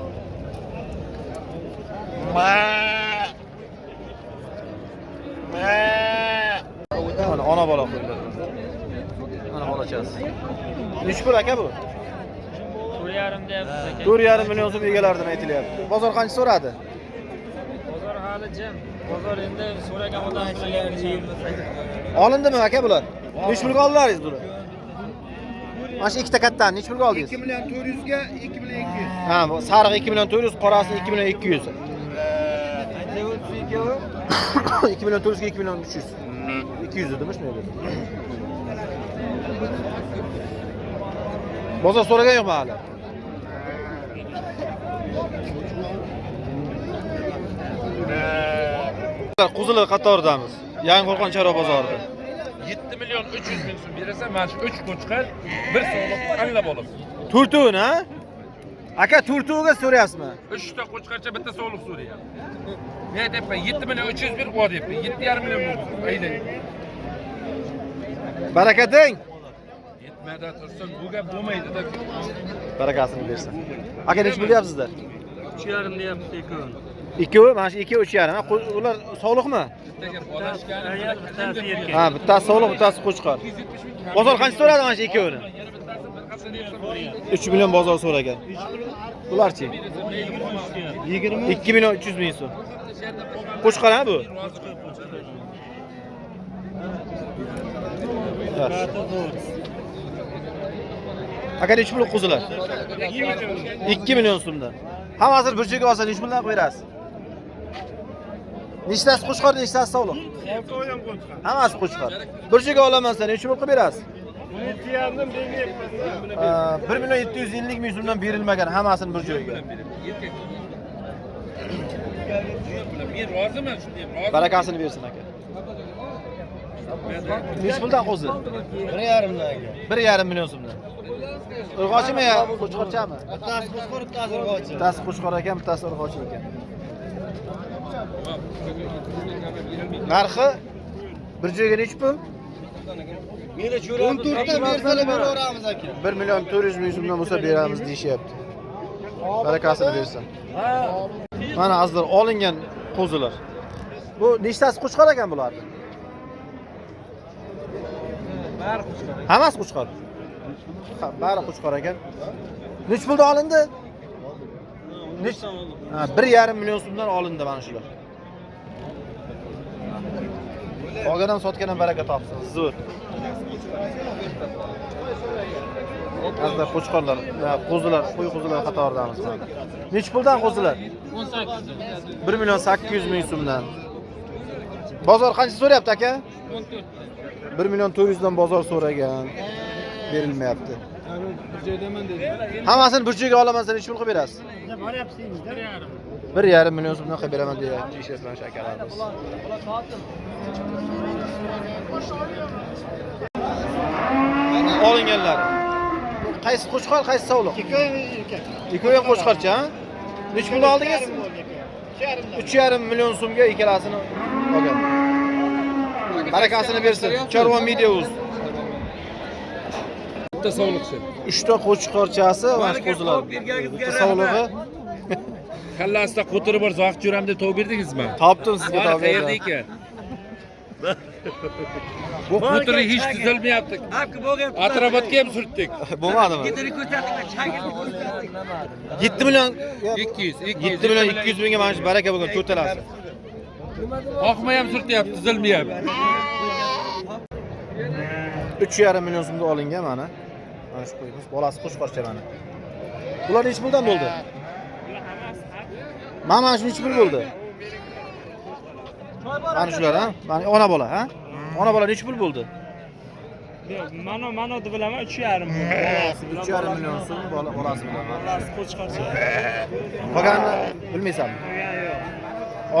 Mana ona bola qo'ylar. Mana bolachasi. Necha pul aka bu? 4,5 deyapmiz aka. 4,5 million so'm egalaridan aytilyapti. Bozor qancha so'radi? Bozor hali jim. Bozor endi so'ragan odam bilan Olindimi aka bular? Necha pulga oldilaringiz buni? Mana shu ikkita kattani necha pulga oldingiz? 2 million 400 ga 2 million 200. Ha, bu sariq 2 million 400, qorasi 2 million 200. 2 million 400 ga 2 million 300. 200 dedimi shunday dedi. Bozor so'ragan yo'qmi hali? Qo'zilar qatoridamiz. Yangiqo'rg'on chorva bozorida. 7 million 300 ming so'm berasan, mana shu 3 qo'chqor bir sog'liq anglab olasan. To'rtovini, ha? Aka, to'rtoviga so'rayapsizmi? 3 ta qo'chqorcha bitta sog'liq so'rayapti. Men aytyapman 7 million 300 berib qo'y deyapman. 7,5 million bo'ldi. Ayda. Barakating. Yetmada tursin, bu gap bo'lmaydi-da. Barakasini bersin. Aka, necha pul deyapsizlar? 3,5 deyapti ikkovini. Ikkovi, mana shu ikkovi 3,5. Ha, ular sog'liqmi? Bittaga bolashgani Bittasi erkak. Ha, bittasi sog'liq, bittasi qo'chqor. Bozor qancha so'radi mana shu ikkovini? Yana bittasi bir qancha deyapsan. 3 million bozor so'ragan. Ularchi? 2 million 300 ming so'm. Qo'chqor ha bu? Yaxshi. Aka, necha pul qo'zilar? 2 million so'mdan. Hammasini bir joyga olsa necha puldan qilib berasiz? Nechtasi qo'chqor, nechtasi sog'liq? Hammasi qo'chqor. Bir joyga olaman sen necha pul qilib berasiz? 1 million 750 ming so'mdan berilmagan hammasini bir joyga. Men roziman shu deb, rozi. Barakasini bersin aka. Necha puldan qo'zi? 1,5 dan aka. 1,5 million so'mdan. Urg'ochimi ya qo'chqorchami? Bittasi qo'chqor, bittasi urg'ochi. Bittasi qo'chqor ekan, bittasi urg'ochi ekan. Narxi bir joyga necha pul? 14 dan bersalar beraveramiz aka. 1 million 400 ming so'mdan bo'lsa beramiz deyishyapti. Barakasini bersin. Mana azizlar, olingan qo'zilar. Bu nechtasi qo'chqor ekan bularni? Bari qo'chqor. Hammasi qo'chqor. Ha, bari qo'chqor ekan. Necha pulda olindi? Nech? Ha, 1,5 million so'mdan olindi mana shular. Olgan ham sotgan ham baraka topsin. Zo'r. Azizlar, qo'chqorlar, qo'zilar, qo'y qo'zilar qatoridamiz. Necha puldan qo'zilar? 18. 1 million 800 ming so'mdan. Bozor qancha so'rayapti aka? 1 million 400 dan bozor so'ragan. Berilmayapti. Hammasini bir joyga olaman, sen necha pul qilib berasiz? 1,5 million so'mdan qilib beraman deyapti deyishyapti mana shu akalarimiz. Olinganlar. Qaysi qo'chqor, qaysi sog'liq? Ikkovi erkak. Ikkovi ham qo'chqorcha, ha? Necha puldan oldingiz? 3,5 million so'mga ikkalasini olgan. Barakasini bersin. Chorva Media Uz. Bitta sog'liqchi. 3 ta qo'chqorchasi va qo'zilar. Bitta sog'lig'i. Kallasida qo'tiri bor, zohid jo'ram deb topib berdingizmi? Topdim sizga, Bori topib qayerda berdim. ekan? Bu qo'tiri hech tuzalmayapti. Atrofga ham surtdik. Bo'lmadimi? 7 million 200, 200. 7 million 200 mingga mana shu baraka bo'lgan to'rtalasi. Oqma ham surtyapti, tuzalmayapti. 3,5 million so'mga olingan mana. Mana shu qo'yimiz, bolasi qo'chqorcha mana. Bular necha puldan bo'ldi? Mana shu necha pul bo'ldi? Mana shular, ha? Mana ona bola, ha? Ona bola necha pul bo'ldi? Yo'q, mano deb bilaman 3,5 bolasi bilan. 3,5 million so'm bola bolasi bilan. Bolasi qo'chqorcha. Qolganini bilmaysanmi?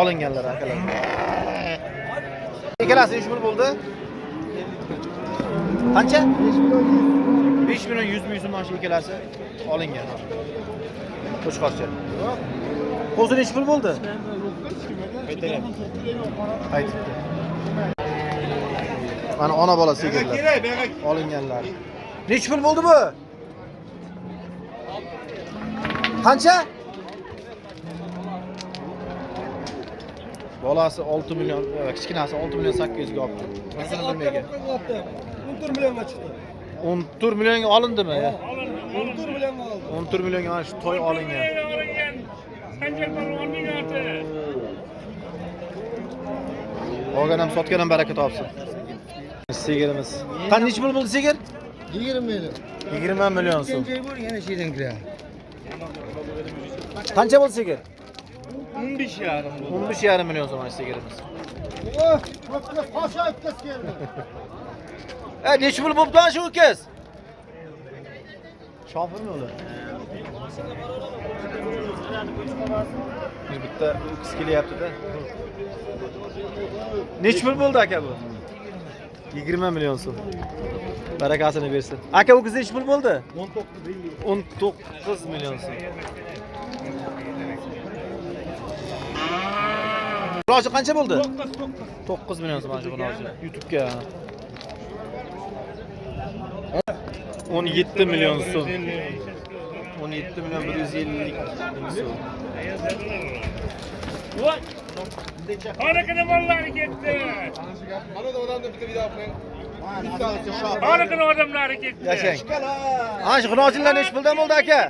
Olinganlar akalar. Ikkalasi necha pul bo'ldi? Qancha? 5 million 100 ming so'm mana shu ikkalasi olingan. Qo'chqorcha. Qo'zi necha pul bo'ldi? Qaytibdi. Mana ona bola sigirlar. Olinganlar. Necha pul bo'ldi bu? Qancha? Bolasi 6 million, kichkinasi 6 million 800 ga olibdi. Masalan bilmaygan. 14 millionga chiqdi. 14 millionga olindimi? 14 millionga oldi. 14 millionga mana shu toy olingan. Sanjar polvonning oti. Olgan ham sotgan ham baraka topsin. Sigirimiz. Qancha necha pul bo'ldi sigir? 20 million. 20 million so'm. Yana shedan kiradi. Qancha bo'ldi sigir? 15,5 bo'ldi. 15,5 million so'm mana shu sigirimiz. Nechi pul bo'pti ana shu ho'kiz? Shofirmi ular? Bir bitta ho'kiz kelyapti-da. Nechi pul bo'ldi aka bu? 20 million so'm. Barakasini bersin. Aka, ho'kiz nechi pul bo'ldi? 19 million so'm. Xulosa qancha bo'ldi? 9 million so'm mana shu xulosa. YouTube'ga. 17 million so'm. 17 million 150 ming so'm. Harakini mollari ketdi. Harakini odamlari ketdi. Yashang. Ana shu xunochilar nechi puldan bo'ldi aka?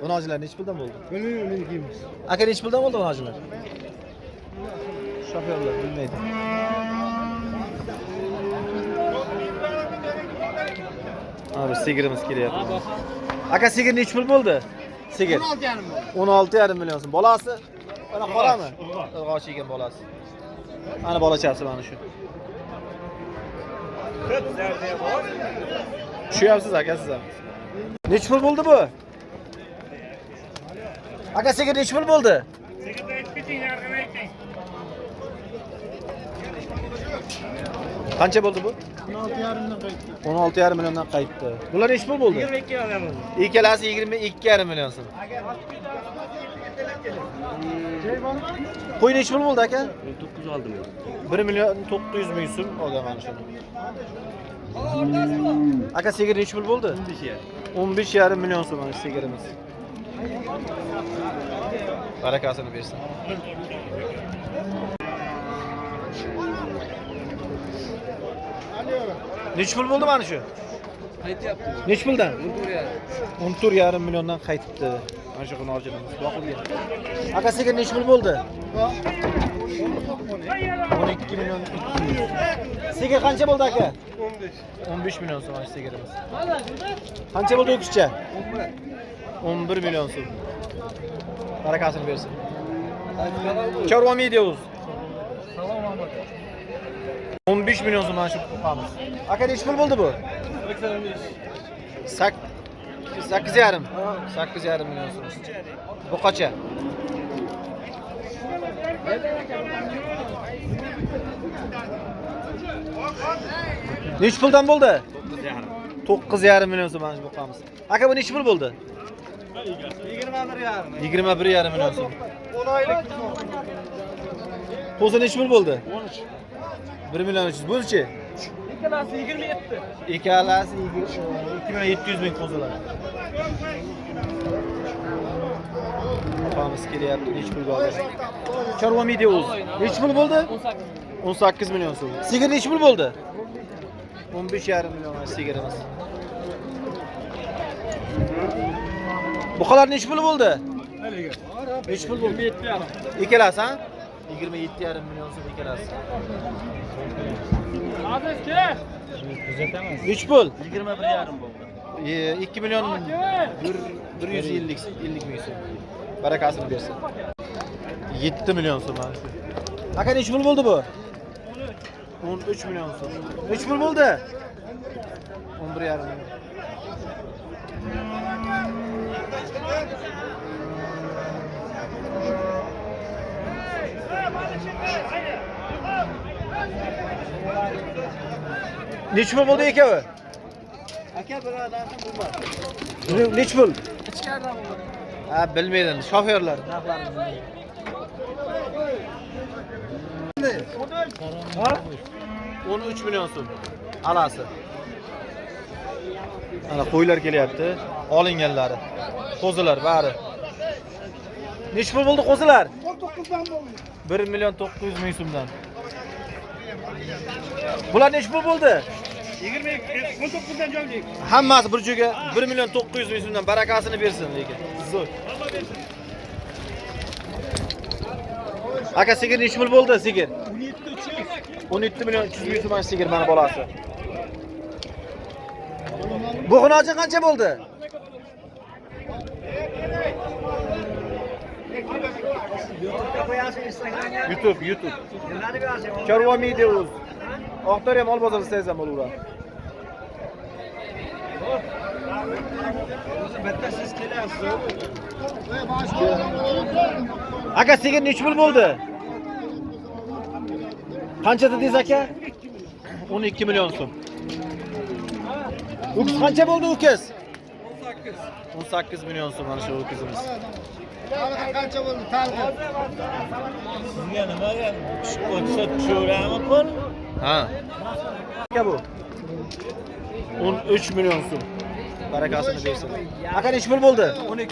Xunochilar nechi puldan bo'ldi? Bilmayman, meniki emas. Aka, nechi puldan bo'ldi xunochilar? Shofyorlar bilmaydi. Ana bir sigirimiz kelyapti. Aka, sigir nechi pul bo'ldi? Sigir. 16,5 million so'm. Bolasi ana qorami? Urg'ochi ekan bolasi. Ana bolachasi mana shu. Tushyapsiz aka siz ham. Nechi pul bo'ldi bu? Aka, sigir nechi pul bo'ldi? Sigirni aytib keting, narxini ayting. Qancha bo'ldi bu? 16,5 dan qaytdi. 16,5 milliondan qaytdi. Bular nechi pul bo'ldi? 22,5 bo'ldi. Ikkalasi 22,5 million so'm. Qo'y nechi pul bo'ldi aka? 9 oldim. 1 million 900 ming so'm olgan mana shuni. Aka, sigir nechi pul bo'ldi? 15,5 million so'm mana shu sigirimiz. Barakasini bersin. Nechi pul bo'ldi mana shu? Qaytyapti. Nechi puldan? 14,5 milliondan qaytibdi. Mana shu xunochilarimiz boqilgan. Aka, sigir nechi pul bo'ldi? 12 million 200. Sigir qancha bo'ldi aka? 15. 15 million so'm mana shu sigirimiz. Qancha bo'ldi o'kizcha? 11 million so'm. Barakasini bersin. Chorva Media uz. 15 million so'm mana shu buqamiz. Aka, nechi pul bo'ldi bu? 8,5. 8,5 million so'm. Buqacha. Nechi puldan bo'ldi? 9,5 million so'm mana shu buqamiz. Aka, bu nechi pul bo'ldi? 21,5. 21,5 million so'm. 10 oylik. Qo'zi nechi pul bo'ldi? 13. 1 million 300. Buchi? Ikkalasi 27. Ikkalasi 2 million 700 ming qo'zilar. Opamiz kelyapti, nechi pulga oldi? Chorva Media uz. Nechi pul bo'ldi? 18 million so'm. Sigir nechi pul bo'ldi? 15,5 million mana sigirimiz. Buqalar nechi pul bo'ldi? Nechi pul bo'ldi? 27,5. Ikkalasi, ha? 27,5 million so'm ikkalasi. Aziz kel. Kuzatamiz. Nechi pul? 21,5 bo'ldi. 2 million 150 ming so'm. Barakasini bersin. 7 million so'm mana shu. Aka, nechi pul bo'ldi bu? 13 million so'm. Nechi pul bo'ldi? 11,5 million. Nechi pul bo'ldi ikkovi? Aka, birodarni bu bor. Nechi pul? Ha, bilmaydi. Shofyorlar narxlarini bilmaydi. Ha? 13 million so'm. Alasi. Ana qo'ylar kelyapti. Olinganlari. Qo'zilar bari. Nechi pul bo'ldi qo'zilar? 19 dan bo'ldi. 1 million 900 ming so'mdan. Bular nechi pul bo'ldi? 19 dan joylik. Hammasi bir joyga 1 million 900 ming so'mdan, barakasini bersin lekin. Zo'r. Aka, sigir nechi pul bo'ldi sigir? 17 million 300 ming so'm mana sigir mana bolasi. Bu xunochi qancha bo'ldi? YouTube. Chorva Media uz. Oqdaryo mol bozori desangiz ham bo'laveradi. Aka, sigir nechi pul bo'ldi? Qancha dedingiz aka? 12 million so'm. O'kiz qancha bo'ldi o'kiz? 18. 18 million so'm mana shu o'kizimiz. Qancha bo'ldi talqin? Sizga nimaga o'tsa tushaverami pul? Ha. Aka bu 13 million so'm. Barakasini bersin. Aka nechi pul bo'ldi? 12.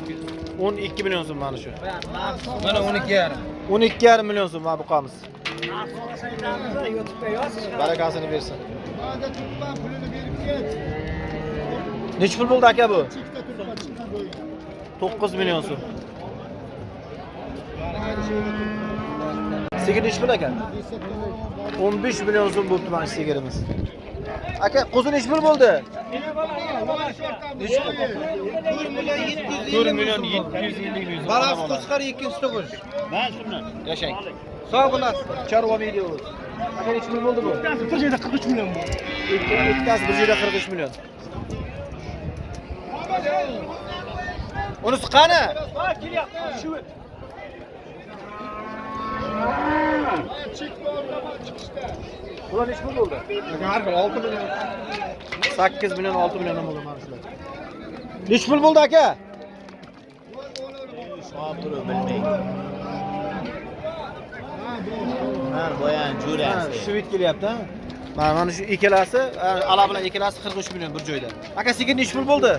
12 million so'm mana shu. Mana 12,5. 12,5 million so'm mana buqamiz. Barakasini bersin. Hozir turibman, pulini berib ket. Nechi pul bo'ldi aka bu? Chekda turibman, chiqma bo'yiga. 9 million so'm. Sigir nechi pul aka? 15 million so'm bo'libdi mana shu sigirimiz. Aka, qo'zi nechi pul bo'ldi? Nechi pul? 4 million 750 ming so'm. Balasi qo'chqar, ikkinchisi tug'ish. Yashang. Sog' bo'lasiz. Chorva Media uz. Aka nechi pul bo'ldi bu? Bir joyda 43 million bu. Ikkitasi bir joyda 43 million. Unisi qani? Ha, kelyapti. Shu. Chek bor, chiqishda. Bular nechi pul bo'ldi? Har xil 6 million. 8 million, 6 milliondan bo'ldi mana shular. Nechi pul bo'ldi aka? Ha, boyan Ha, jo'rasi. Shved kelyapti, ha? Mana shu ikkalasi, ala bilan ikkalasi 43 million bir joyda. Aka, sigir nechi pul bo'ldi?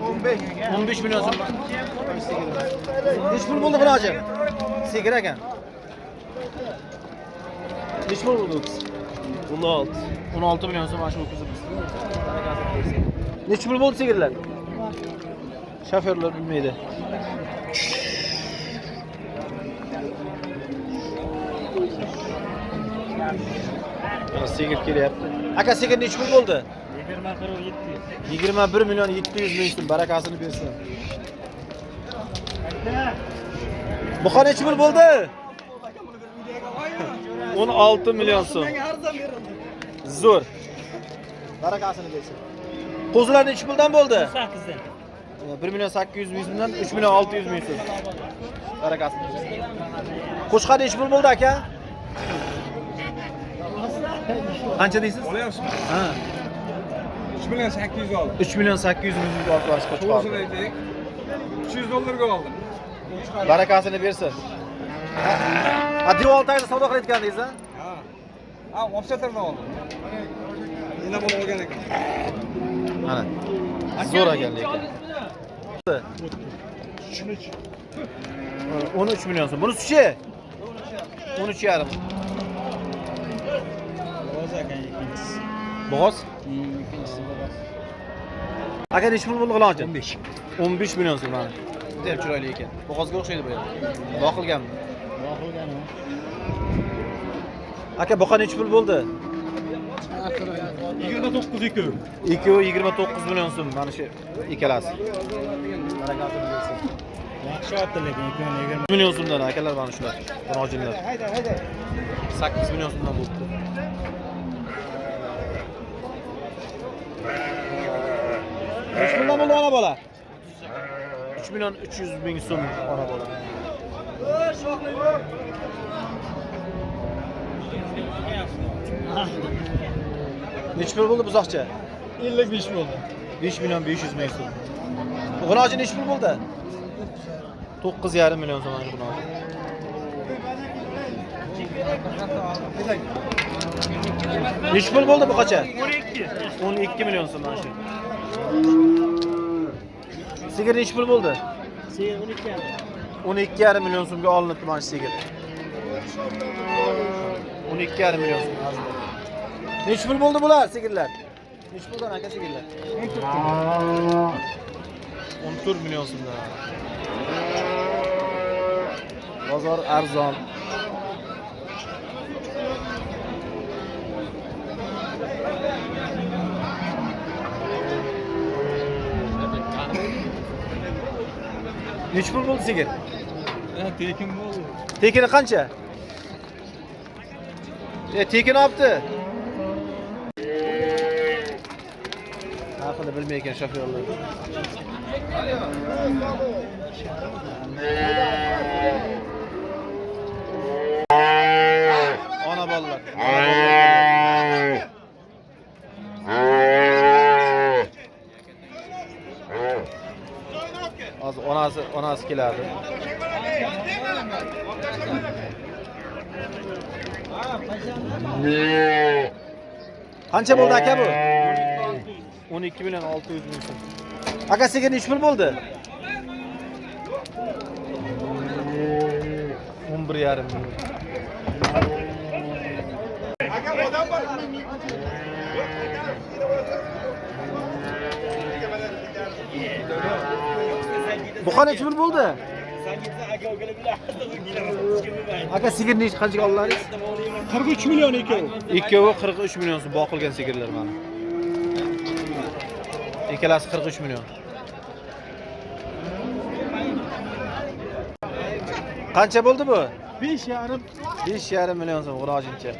15. 15 million so'm. Nechi pul bo'ldi xudoji? Sigir ekan. Nechi pul bo'ldi o'kiz? 16. 16 million so'm mana shu o'kizimiz. Nechi pul bo'ldi sigirlar? Shofyorlar bilmaydi. Mana sigir kelyapti. Aka, sigir nechi pul bo'ldi? 21 million 700 ming so'm, barakasini bersin. Buqa nechi pul bo'ldi? 16 million so'm. Zo'r. Barakasini bersin. Qo'zilar nechi puldan bo'ldi? 8dan. 1 million 800 ming so'mdan 3 million 600 ming so'm. Barakasini bersin. Qo'chqor nechi pul bo'ldi aka? Qancha deysiz? Olyapsizmi? Ha. 3 million 800 oldim. 3 million 800 ming so'mga olib borish qo'chqor. To'g'risini aytaylik. 300 dollarga oldim. Barakasini bersin. Ha, devor tagida savdo qilayotgandingiz, ha? Ha. Ha, olibsotardan oldim. Yana bola olgan ekan. Mana. Zo'r ekan lekin. 13 million so'm. Bunisi-chi? 13,5. Bo'g'oz ekan ikkinchisi. Bo'g'oz? Ikkinchisi bo'g'oz. Aka nechi pul bo'ldi g'ilonchi? 15. 15 million so'm mana. Juda ham chiroyli ekan. Bo'g'ozga o'xshaydi bu ham. Boqilganmi? Boqilgan u. Aka, buqa nechi pul bo'ldi? 29 ikki. Ikkovi 29 million so'm mana shu ikkalasi. Barakasini bersin. Yaxshi otdi lekin ikkovini 20 million so'mdan akalar mana shular. Xunojinlar. 8 million so'mdan bo'libdi. Nechi puldan bo'ldi ona bola? 3 million 300 ming so'm ona bola. Nechi pul bo'ldi buzoqcha? 55 bo'ldi. 5 million 500 ming so'm. G'unoji nechi pul bo'ldi? 9,5 million so'm mana shu g'unoji. Nechi pul bo'ldi bu qacha? 12. 12 million so'm mana shu. Sigir nechi pul bo'ldi? Sigir 12,5. 12,5 million so'mga olinibdi mana shu sigir. 12,5 million so'm. Nechi pul bo'ldi bular sigirlar? Nechi puldan aka sigirlar? 14 million so'mdan. Bozor arzon. Nechi pul bo'ldi sigir? Tekin bo'ldi. Tekini qancha? Tekin olibdi. Narxini bilmay ekan shofyorlar. Ona bolalar. Hozir onasi keladi. Qancha bo'ldi aka bu? 12 million 600 ming so'm. Aka sizga necha pul bo'ldi? 11,5 million. Aka odam bor. Buqa necha pul bo'ldi? Aka sigir necha qanchaga oldilaringiz? 43 million ikkovi. Ikkovi 43 million so'm boqilgan sigirlar mana. Ikkalasi 43 million. Qancha bo'ldi bu? 5,5. 5,5 million so'm g'urojincha.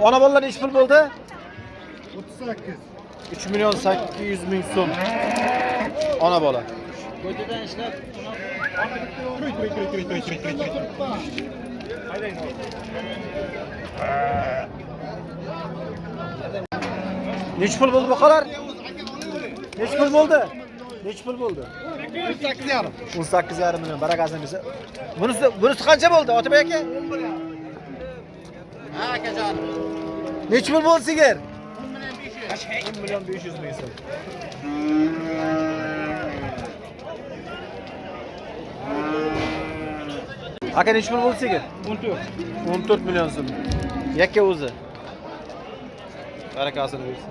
Ona bolalar necha pul bo'ldi? 38. 3 million 800 ming so'm. Ona bola. Necha pul bo'ldi buqalar? Necha pul bo'ldi? Necha pul bo'ldi? 18,5. 18,5 million. Barakasini bersa. Bunisi qancha bo'ldi, Otabek aka? Ha akajonim. Necha pul bo'ldi sigir? 10 million 500 ming so'm. Aka necha pul bo'ldi sigir? 14. 14 million so'm. Yakka o'zi. Barakasini bersin.